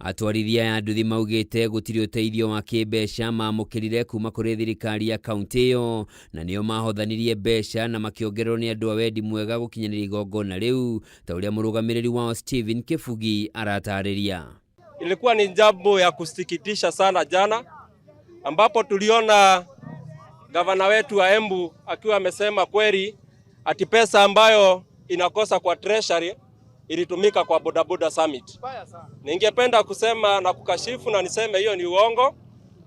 Atwarithia aya nduthi maugĩte gũtirĩ ũteithio wa kĩmbeca mamũkĩrire kuma kũrĩ thirikari ya kaunti ĩyo, na nĩo mahothanirie mbeca na makĩongererwo nĩ andũ a wendi mwega gũkinyanĩria igongona rĩu, ta ũrĩa mũrũgamĩrĩri wao Stephen Kibugi aratarĩria. Ilikuwa ni jambo ya kusikitisha sana jana, ambapo tuliona gavana wetu wa Embu akiwa amesema kweli ati pesa ambayo inakosa kwa treasury ilitumika kwa bodaboda summit. Ningependa kusema na kukashifu na niseme hiyo ni uongo,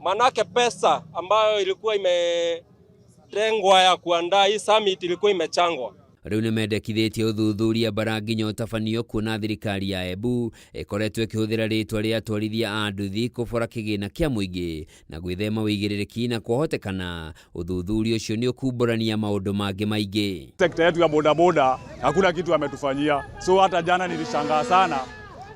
manake pesa ambayo ilikuwa imetengwa ya kuandaa hii summit ilikuwa imechangwa. Rĩu nĩ mendekithĩtie ũthuthuria bara nginya ũtabanio, kuona thirikari ya Embu ĩkoretwo ĩkĩhũthĩra rĩtwa rĩa atwarithia a nduthi kũbora kĩgĩna kĩa mũingĩ na gwĩthema ũigĩrĩrĩki, na kwahotekana ũthuthuria ũcio nĩ ũkumbũrania maũndũ mangĩ maingĩ. Sekta yetu ya bodaboda hakuna kitu ametufanyia, so hata jana nilishangaa sana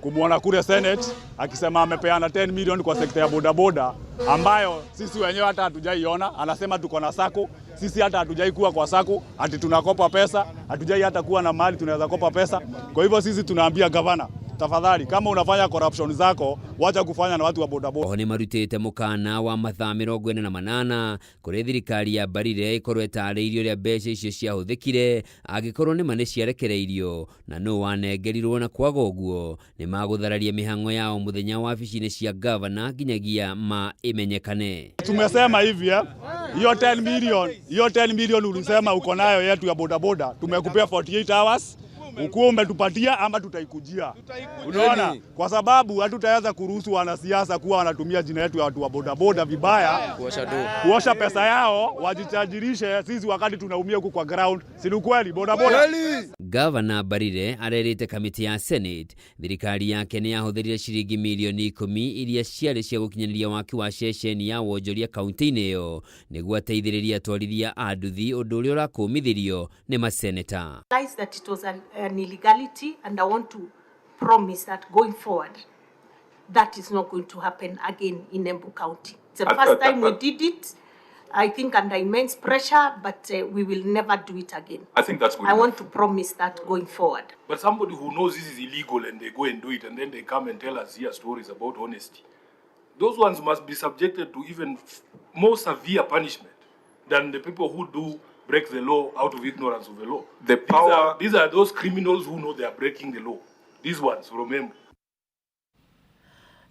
kumwona kule Senate akisema amepeana 10 million kwa sekta ya bodaboda ambayo sisi wenyewe hata hatujaiona. Anasema tuko na sacco, sisi hata hatujai kuwa kwa sacco, ati tunakopa pesa, hatujai hata kuwa na mahali tunaweza kopa pesa. Kwa hivyo sisi tunaambia gavana, tafadhali, kama unafanya corruption zako, wacha kufanya na watu wa bodaboda. Oho nĩ marutĩte mũkana wa mathaa 48 kũrĩ thirikari ya Mbarire ĩkorwo ĩtarĩirie ũrĩa mbeca icio ciahũthĩkire, angĩkorwo nĩma nĩ ciarekereirio na nũ wanengerirwo, na kwaga ũguo nĩ magũthararia mĩhang'o yao mũthenya wabici-inĩ cia gavana nginyagia ma ĩmenyekane. Tumesema hivi hiyo 10 million, hiyo 10 million ulisema uko nayo yetu ya bodaboda, tumekupea 48 hours ukuwa umetupatia ama tutaikujia. Unaona, kwa sababu hatutaweza kuruhusu wanasiasa kuwa wanatumia jina yetu ya watu wa bodaboda vibaya, kuosha pesa yao wajichajirishe, sisi wakati tunaumia huku kwa ground. Si ni kweli bodaboda? Gavana Mbarire arerĩte kamĩtĩ ya Senate thirikari yake nĩ yahũthĩrire ciringi mirioni 10 iria ciarĩ cia gũkinyanĩria waki wa ceceni ya wonjoria kaunti-inĩ ĩyo nĩguo ateithĩrĩrie atwarithia a nduthi, ũndũ ũrĩa ũrakũmithĩrio nĩ maseneta. That it was an illegality, and I want to promise that going forward, that is not going to happen again in Embu County. It's the first time we did it, I think under immense pressure, but we will never do it again. I think that's good I enough. Want to promise that going forward. But somebody who knows this is illegal and they go and do it and then they come and tell us here stories about honesty. Those ones must be subjected to even more severe punishment than the people who do break the law out of ignorance of the law. The power These are those criminals who know they are breaking the law. These ones from Embu.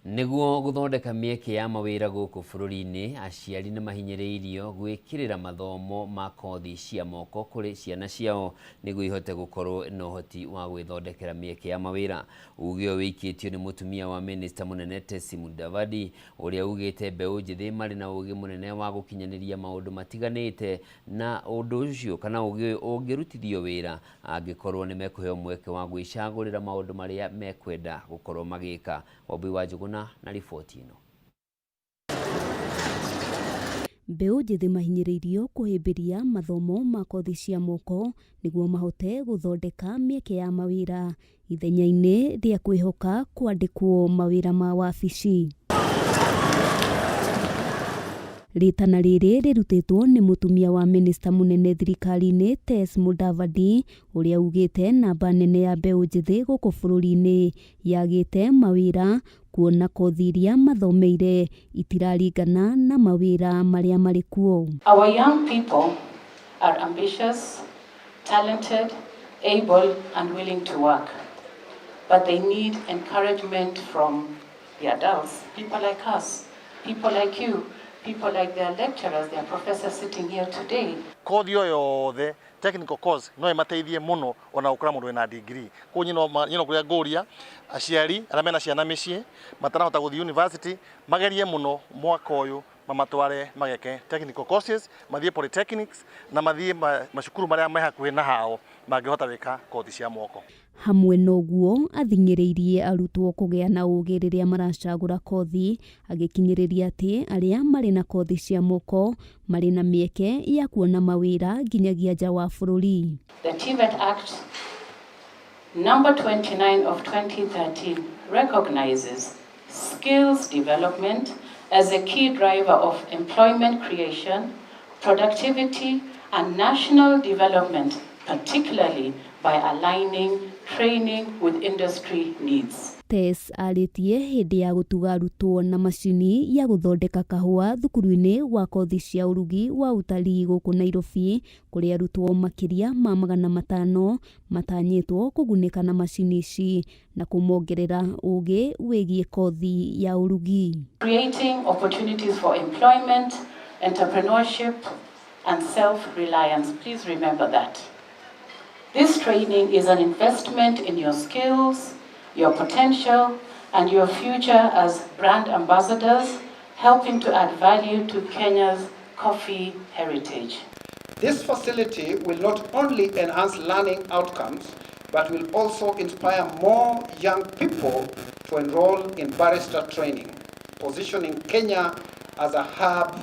Nĩguo gũthondeka mĩeke ya mawĩra gũkũ bũrũri-inĩ, aciari nĩ mahinyĩrĩirio gwĩkĩrĩra mathomo ma kothi cia moko kũrĩ ciana ciao nĩguo ihote gũkorwo na ũhoti wa gwĩthondekera mĩeke ya mawĩra. Uge ũyũ wĩikĩtio nĩ mũtumia wa minista mũnene Tesi Mudavadi, ũrĩa ugĩte mbeũ njĩthĩ marĩ na ũgĩ mũnene wa gũkinyanĩria maũndũ matiganĩte, na ũndũ ũcio kana ũgĩ ũyũ ũngĩrutithio wĩra angĩkorwo nĩ mekũheo mweke wa gwĩcagũrĩra maũndũ marĩa mekwenda gũkorwo magĩka. Wambui wa Njũgũna na riboti ĩno. Mbeũ njĩthĩ mahinyĩrĩirio kũhĩmbĩria mathomo ma kothi cia moko nĩguo mahote gũthondeka mĩeke ya mawĩra ithenya-inĩ rĩa kwĩhoka kwandĩkwo mawĩra ma wabici. Rĩtana rĩrĩ rĩrutĩtwo nĩ mũtumia wa minista mũnene thirikari-inĩ Tess Mudavadi ũrĩa ugĩte namba nene ya mbeũ njĩthĩ gũkũ bũrũri-inĩ yagĩte mawĩra kuona kothi iria mathomeire itiraringana na mawĩra marĩa marĩ kuo. Our young people are ambitious, talented, able, and willing to work. But they need encouragement from the adults, people like us, people like you, people like their lecturers, their professors sitting here today. Kothi o yothe technical course no imateithie muno ona gukora mundu wina degree. Koguo nyino kuria nguria aciari aria mena ciana micii matarahota guthii university magerie muno mwaka uyu mamatware mageke technical courses, mathie polytechnics na mathie macukuru maria me hakuhi na hao mangihota gwika kothi cia moko. Hamwe na ũguo athing'ĩrĩirie arutwo kũgĩa na ũgĩ rĩrĩa maracagũra kothi, agĩkinyĩrĩria atĩ arĩa marĩ na kothi cia moko marĩ na mĩeke ya kuona mawĩra nginyagia nja wa bũrũri. The TVET Act number 29 of 2013 recognizes skills development as a key driver of employment creation, productivity, and national development, particularly by aligning training with industry needs. Tess arĩtie hĩndĩ ya gũtuga arutwo na macini ya gũthondeka kahũa thukuru-inĩ wa kothi cia ũrugi wa utalii gũkũ Nairobi, kũrĩa arutwo makĩria ma 500 matanyĩtwo kũgunĩka na macini ici na kũmongerera ũgĩ wĩgiĩ kothi ya ũrugi. Creating opportunities for employment, entrepreneurship, and self-reliance. Please remember that. This training is an investment in your skills, your potential, and your future as brand ambassadors, helping to add value to Kenya's coffee heritage. This facility will not only enhance learning outcomes, but will also inspire more young people to enroll in barista training, positioning Kenya as a hub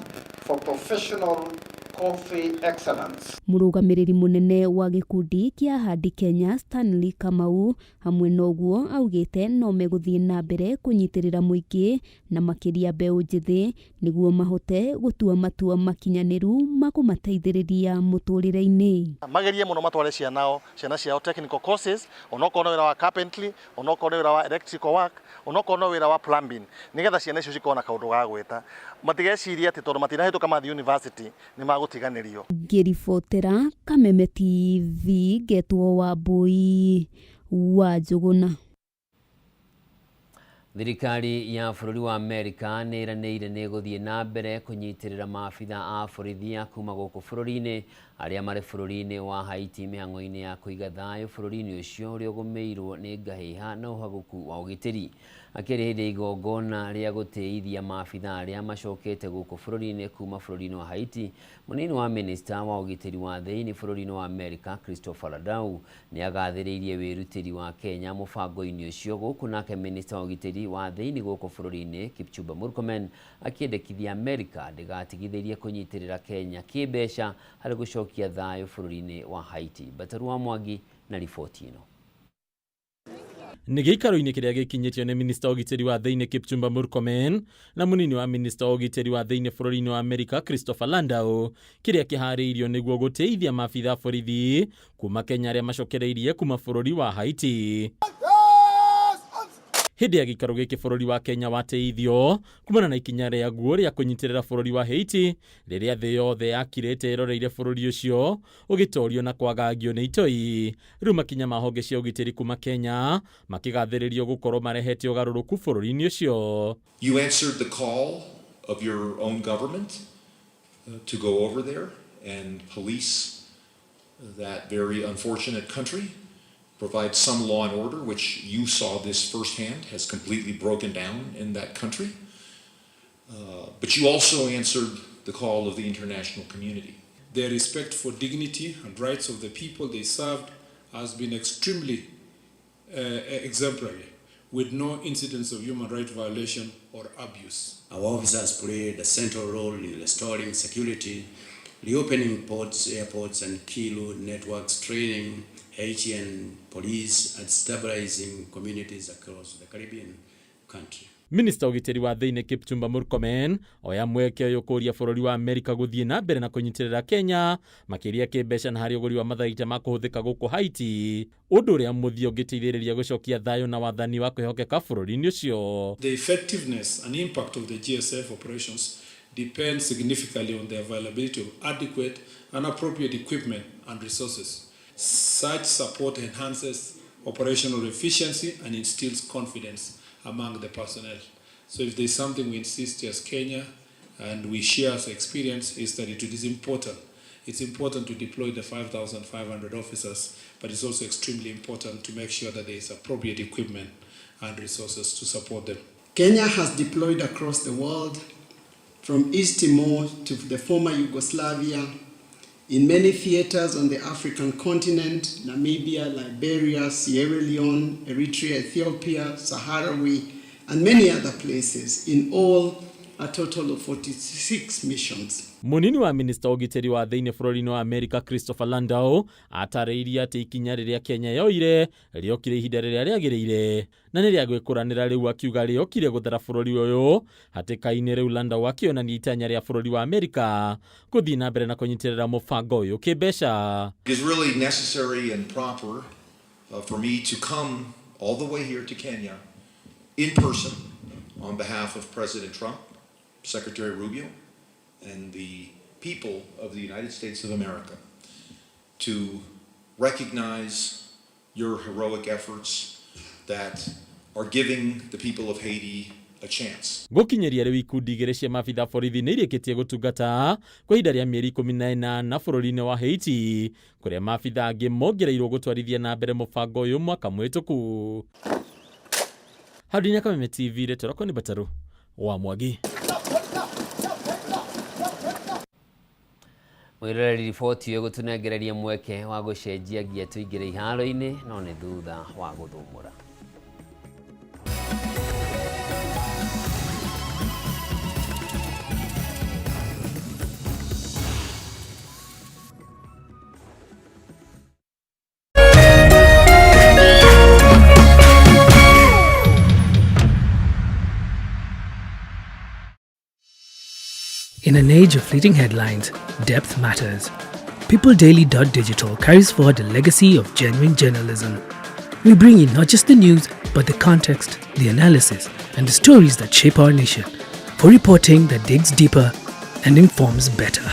for professional coffee excellence. Mũrũgamĩrĩri mũnene wa gĩkundi kĩa Handi Kenya Stanley Kamau hamwe na ũguo augĩte no megũthiĩ na mbere kũnyitĩrĩra mũingĩ na makĩria mbeũ njĩthĩ nĩguo mahote gũtua matua makinyanĩru ma kũmateithĩrĩria mũtũrĩre-inĩ. Magerie muno matware ciana ciao technical courses, onokorwo nĩ wĩra wa carpentry, onokorwo nĩ wĩra wa electrical work, onokorwo nĩ wĩra wa plumbing, nigetha ciana icio cikorwo na kaũndũ ga gwĩta. Matigecirie atĩ tondũ matinahĩtũka mathiĩ university nĩ magũtiganĩrio. Ngĩribotera Kameme TV ngetwo Wambui wa Njũgũna. Thirikari ya bũrũri wa Amerika nĩ ĩranĩire nĩ ĩgũthiĩ na mbere kũnyitĩrĩra maabitha a borithi a kuma gũkũ bũrũri-inĩ arĩa marĩ bũrũri-inĩ wa Haiti mĩhang'o-inĩ ya kũiga thayũ bũrũri-inĩ ũcio ũrĩa ũgũmĩirwo nĩ ngahĩha na ũhagũku wa ũgitĩri. Akĩaria hĩndĩ ya igongona rĩa gũtĩithia maabitha arĩa macokete gũkũ bũrũri-inĩ kuma bũrũri-inĩ wa Haiti, mũnini wa minista wa ũgitĩri wa thĩinĩ bũrũri-inĩ wa Amerika Christopher Ladau nĩ agathĩrĩirie wĩrutĩri wa Kenya mũbango-inĩ ũcio gũkũ, nake minista wa ũgitĩri wa thĩinĩ gũkũ bũrũri-inĩ Kipchumba Murkomen akĩendekithia Amerika ndĩgatigithĩrie kũnyitĩrĩra Kenya kĩmbeca harĩ gũcokia thayũ bũrũri-inĩ wa Haiti. Bataru wa Mwangi na riboti ĩno. Nĩ gĩikaro-inĩ kĩrĩa gĩkinyĩtio nĩ minista wa ũgitĩri wa thĩinĩ Kipchumba Murkomen na mũnini wa minista wa ũgitĩri wa thĩinĩ bũrũri-inĩ wa Amerika Christopher Landau, kĩrĩa kĩharĩirio nĩguo gũtĩithia maabitha borithi kuma Kenya arĩa macokereirie kuma bũrũri wa Haiti. Hĩndĩ ya gĩikaro gĩkĩ bũrũri wa Kenya watĩithio kumana na ikinya rĩaguo rĩa kũnyitĩrĩra bũrũri wa Haiti rĩrĩa thĩ yothe yakirĩte ĩroreire bũrũri ũcio ũgĩtorio na kwagagio nĩ itoi. Rĩu makinya ma honge cia ũgitĩri kuma Kenya makĩgathĩrĩrio gũkorwo marehete ũgarũrũku bũrũri-inĩ ũcio. You answered the call of your own government to go over there and police that very unfortunate country, provide some law and order, which you saw this firsthand, has completely broken down in that country. But you also answered the call of the international community. Their respect for dignity and rights of the people they served has been extremely exemplary, with no incidents of human rights violation or abuse. Our officers played a central role in restoring security, reopening ports, airports, and key road networks, training Haitian police, and stabilizing communities across the Caribbean country. Minista ũgitĩri wa thĩinĩ Kipchumba Murkomen oya mweke ũyũ kũũria bũrũri wa Amerika gũthiĩ na mbere na kũnyitĩrĩra Kenya makĩria kĩmbeca na harĩ ũgũri wa matharaita ma kũhũthĩka gũkũ Haiti, ũndũ ũrĩa mũthia ũngĩteithĩrĩria gũcokia thayũ na wathani wa kwĩhokeka bũrũri-inĩ ũcio. The effectiveness and impact of the GSF operations depend significantly on the availability of adequate and appropriate equipment and resources. Such support enhances operational efficiency and instills confidence among the personnel. So if there's something we insist as Kenya and we share as experience, is that it is important. It's important to deploy the 5,500 officers, but it's also extremely important to make sure that there is appropriate equipment and resources to support them. Kenya has deployed across the world, from East Timor to the former Yugoslavia, in many theaters on the African continent, Namibia, Liberia, Sierra Leone, Eritrea, Ethiopia, Saharawi, and many other places, in all a total of 46 missions. Munini wa minista ũgitĩri wa thĩinĩ bũrũri-inĩ wa Amerika Christopher Landau atarĩirie atĩ ikinya rĩrĩa Kenya yoire rĩokire ihinda rĩrĩa rĩagĩrĩire na nĩ rĩa gwĩkũranĩra rĩu, akiuga rĩokire gũthara bũrũri ũyũ hatĩka-inĩ. Rĩu Landau akĩonania itanya rĩa bũrũri wa Amerika gũthiĩ na mbere na kũnyitĩrĩra mũbango ũyũ kĩmbeca. It is really necessary and proper for me to come all the way here to Kenya in person on behalf of President Trump, Secretary Rubio, and the people of the United States of America to recognize your heroic efforts that are giving the people of Haiti a chance. Gũkinyĩria rĩu ikundi igĩrĩ cia maabitha borithi nĩ irĩkĩtie gũtungata kwa ihinda rĩa mĩeri 18 bũrũri-inĩ wa Haiti, kũrĩa maabitha angĩ mongereirwo gũtwarithia na mbere mũbango ũyũ mwaka mũhĩtũku. Hau Kameme TV, rĩtwa rĩakwa nĩ Bataru wa Mwangi. Mwiroreri, riboti ĩyo gũtũnengereria mweke wa gũcenjia nginya tũingĩre iharo-inĩ, no nĩ thutha wa gũthũmũra. In an age of fleeting headlines, depth matters. PeopleDaily.digital carries forward a legacy of genuine journalism. We bring you not just the news, but the context, the analysis, and the stories that shape our nation, for reporting that digs deeper and informs better.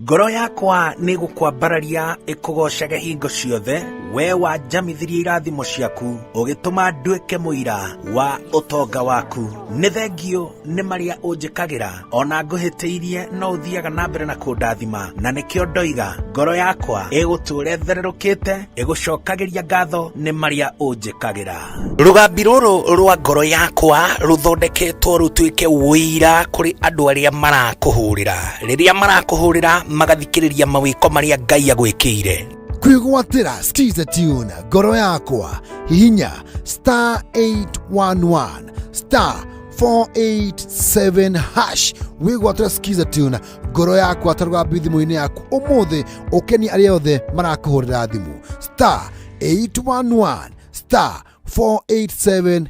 Ngoro yakwa nĩ gũkwambararia ĩkũgocage hingo ciothe, we wanjamithirie irathimo ciaku, ũgĩtũma nduĩke mũira wa ũtonga waku. Nĩ thengio nĩ marĩa ũnjĩkagĩra, ona ngũhĩtĩirie no ũthiaga na mbere na kũndathima, na nĩkĩo ndoiga ngoro yakwa ĩgũtũũra ĩthererũkĩte, ĩgũcokagĩria ngatho nĩ marĩa ũnjĩkagĩra. Rũgambi rũrũ rwa ngoro yakwa rũthondeketwo rũtuĩke ũira kũrĩ andũ arĩa marakũhũrĩra, rĩrĩa marakũhũrĩra magathikĩrĩria mawĩko marĩa Ngai agwĩkĩire. Kwĩgwatĩra Skiza Tune ngoro yakwa, hihinya star 811 star 487 hash wĩgwatĩra Skiza Tune ngoro yakwa ta rũgambi thimũ-inĩ yaku ũmũthĩ, ũkenie arĩa othe marakũhũrĩra thimũ, star 811 star 487.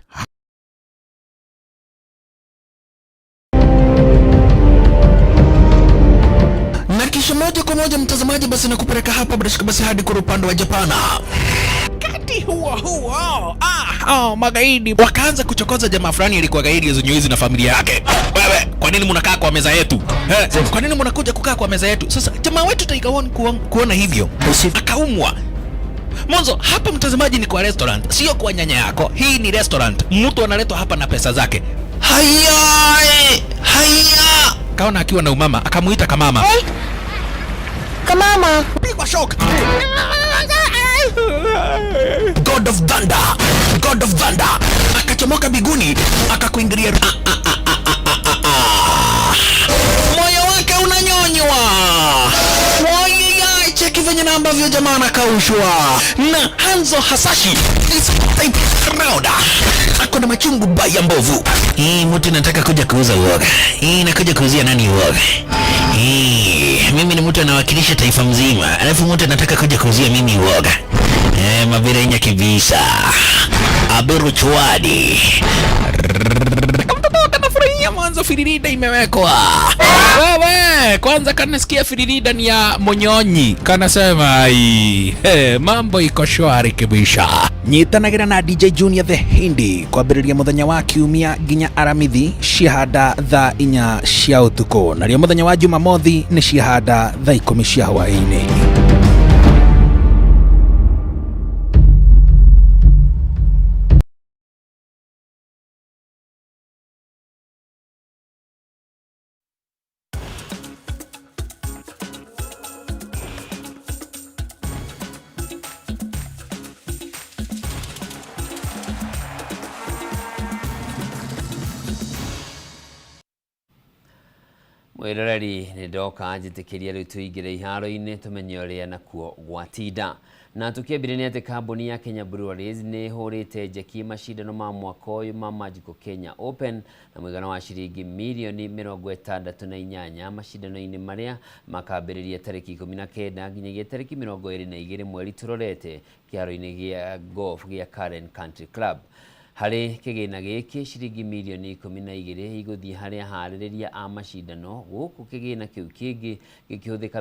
Na kisha moja kwa moja mtazamaji, basi nakupeleka hapa bila shaka basi hadi kwa upande wa Japana. Wakati huo huo, magaidi wakaanza kuchokoza jamaa fulani alikuwa gaidi zenye na familia yake. Wewe, kwa nini mnakaa kwa meza yetu? Kwa nini mnakuja kukaa kwa meza yetu? Sasa jamaa wetu Tiger One kuona hivyo akaumwa. Mwanzo hapa mtazamaji ni kwa restaurant, sio kwa nyanya yako. Hii ni restaurant. Mtu analetwa hapa na pesa zake. Haya, haya. Kaona akiwa na umama, akamuita kamama. Hey. Kamama. Pigwa shock. God of Thunder. God of Thunder. Akachomoka biguni, akakuingilia. Moyo wake unanyonywa. Moyo, cheki venye na ambavyo jamaa anakaushwa. Na Hanzo Hasashi is type round. Ako na machungu baya mbovu. Hii mtu nataka kuja kuuza uoga. Hii nakuja kuuzia nani uoga? Hii Mimi ni mtu anawakilisha taifa mzima, alafu mtu anataka kuja kuuzia mimi uoga. Mabere inya kibisa Aberu Chwadi Kamtoto kanafurahia mwanzo, firirida imewekwa. Wewe kwanza kanasikia firirida ni ya Munyonyi, kanasema ai, hey, mambo iko shwari kibisha. Nyitanagĩra na DJ Junior the Hindi kwambĩrĩria mũthenya wa kiumia nginya aramithi ciahanda thaa 4 cia ũtukũ, narĩo mũthenya wa jumamothi nĩ ciahanda thaa 10 cia hwaĩ-inĩ. Mwiroreri nĩ ndoka njĩtĩkĩria rĩu tũingĩre iharo-inĩ tũmenye ũrĩa nakuo gwatinda. Na tũkĩambĩrĩria nĩ atĩ kambuni ya Kenya Breweries nĩ ĩhũrĩte njeki macindano ma mwaka ũyũ ma Magical Kenya Open na mũigana wa ciringi mirioni 68 macindano-inĩ marĩa makambĩrĩria tarĩki 19 nginyagia tarĩki 22 mweri tũrorete kĩharo-inĩ gĩa golf gĩa Karen Country Club. Harĩ kĩgĩna gĩkĩ ciringi mirioni 12 igũthiĩ harĩ aharĩrĩria a macindano gũkũ kĩgĩna kĩu kĩngĩ gĩkĩhũthĩka.